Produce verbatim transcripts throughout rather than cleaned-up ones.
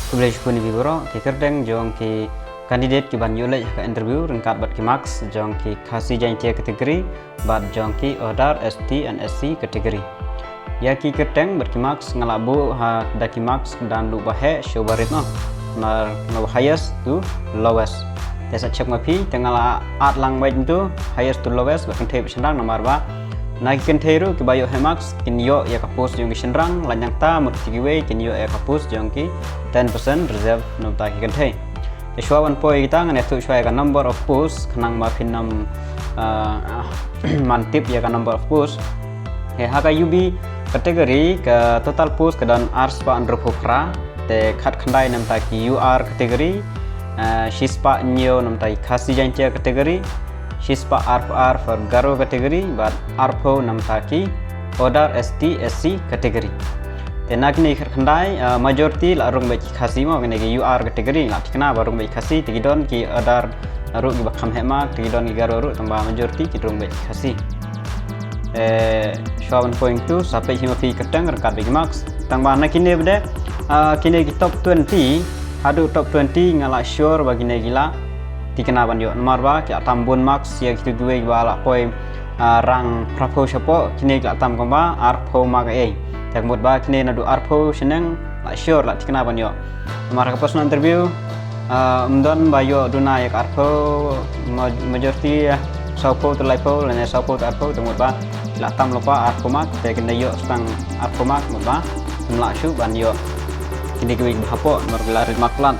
Khublei shibun ïa phi baroh ki kyrteng jong ki candidate ki ban ïoh leit ha ka interview ryngkat bad ki marks jong ki Khasi Jaintia category bad jong ki other S T and S C category. Ïa ki kyrteng bad ki marks nga la buh ha da ki marks dang luh ba heh shuh ba rit noh. Namar nga ba highest to lowest. Te sa check ma phi te nga la at lang wei tu highest to lowest bad kynthei bad shynrang namar ba na ki kynthei ruh ki ba ïoh heh marks kin ïoh ïa ka post jong ki shynrang, la nangta mut ki wei kin ïoh ïa ka post jong ki ten percent reserve namar ta ki kynthei. Te shuwa ban poi kita ngan ïathuh shuwa ïa ka number of post khnang ba phin ym, ah, man tip ïa ka number of post. He ha ka U B category ka total post ka don ar spah hynriewphew phra, te khatkhyndai namar ta ki U R category, ah, shispah hynñiew namar ta ki Khasi Jaintia category, shispah arphew ar for Garo category bad arphew namar ta ki other S T S C category. Te na kine khatkhyndai, ah, majority la rung bad ki Khasi mo, kine ki U R category la thikna ba rung bad ki Khasi, te ki don ki other ruh ki ba kham heh mark, te ki don ki Garo ruh tang ba majority ki rung bad ki Khasi. Eh, shuwa ban poi tu sa peit hi ma phi kyrteng ryngkat bad ki marks. Tang ba na kine bad, ah, kine ki top twenty haduh top twenty nga la sure ba kine ki la thikna ban ïoh namar ba ki la tam bun marks ïa kitu kiwei ki ba la poi, ah, rang phraphew shapoh, kine ki la tam kumba arphew mark ei. Te ka mut ba kine naduh arphew shaneng la sure la thikna ban ïoh. Namar ka personal interview, ah, ym don ba ïoh duna ïa ka arphew, ma-, majority, ah, sawphew te laiphew lane sawphew te arphew, te ka mut ba la tam lypa arphew mark, te kine ïoh tang arphew mark mut ba ym lah shuh ban ïoh kine kiwei ba hapoh namar ki la rit mark palat.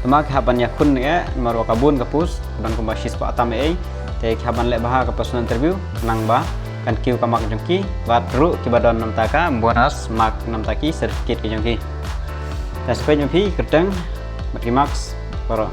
Te ma ki hap ban ïakhun ne, namar ba ka bun ka post ka don kumba shispah tam ei, te ki hap ban leh bha ka personal interview khnang ba kan kiew ka mark jong ki bad ruh ki ba don namar ta ka bonus mark namar ta ki certificate ki jong ki. Te sa peit ma phi kyrteng bad ki marks baroh.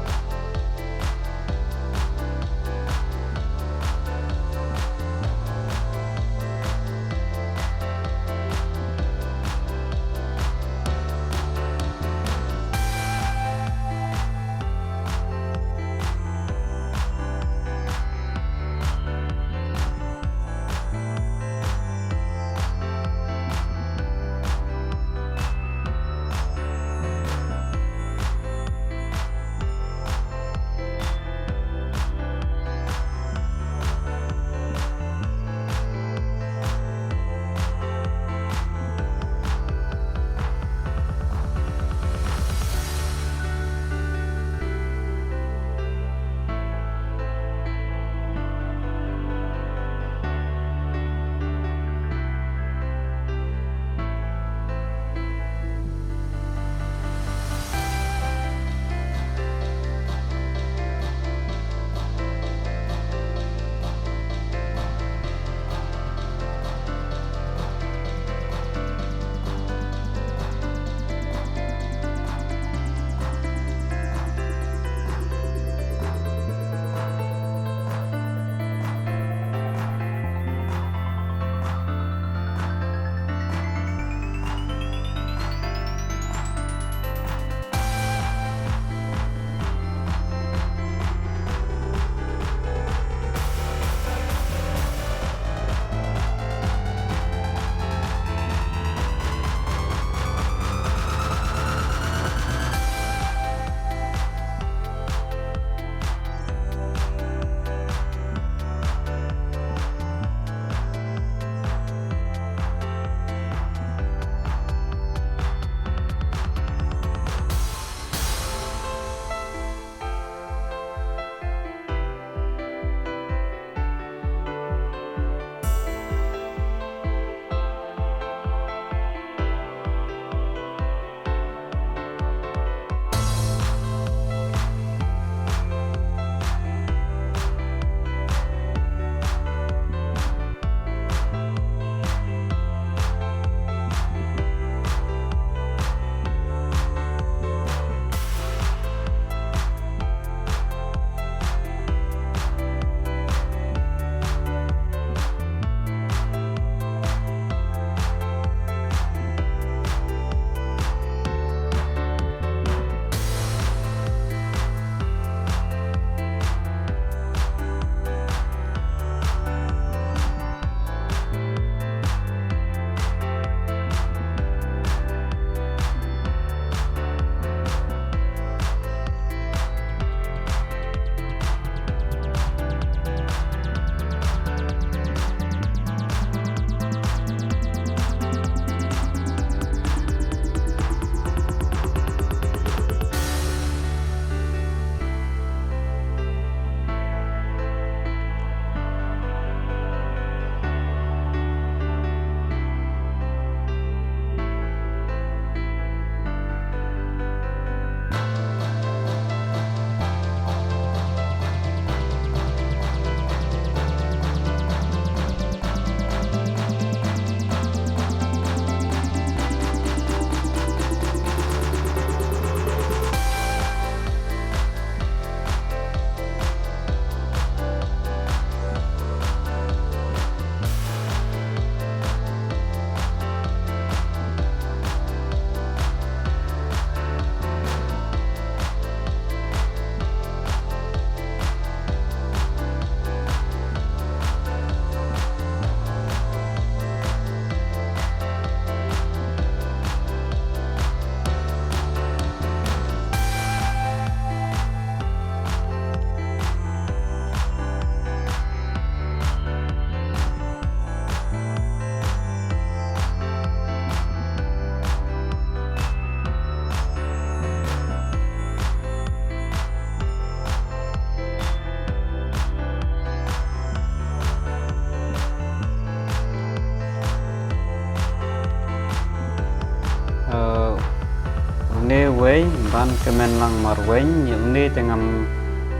Ban kmen lang marwei, ïa une te ngam,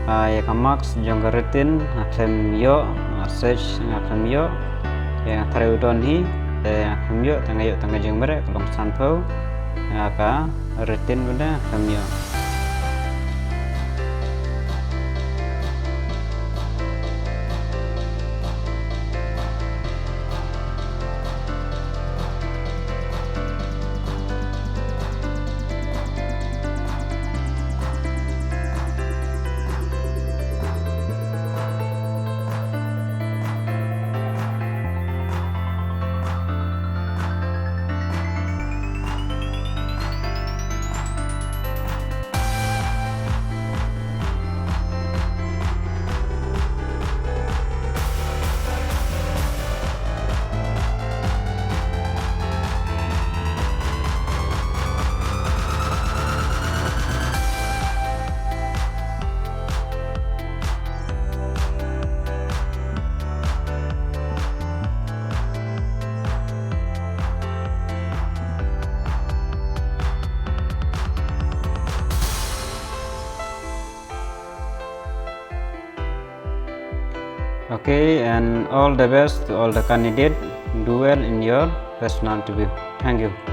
ah, ïa ka marks jong ka written nga khlem ïoh, nga search nga khlem ïoh. Ïa nga threi u don hi, te nga khlem ïoh, te nga ïoh tang ka jingmreh ka long sanphew. Ïa ka written u da khlem ïoh. Okay, and all the best to all the candidate. Do well in your personal interview. Thank you.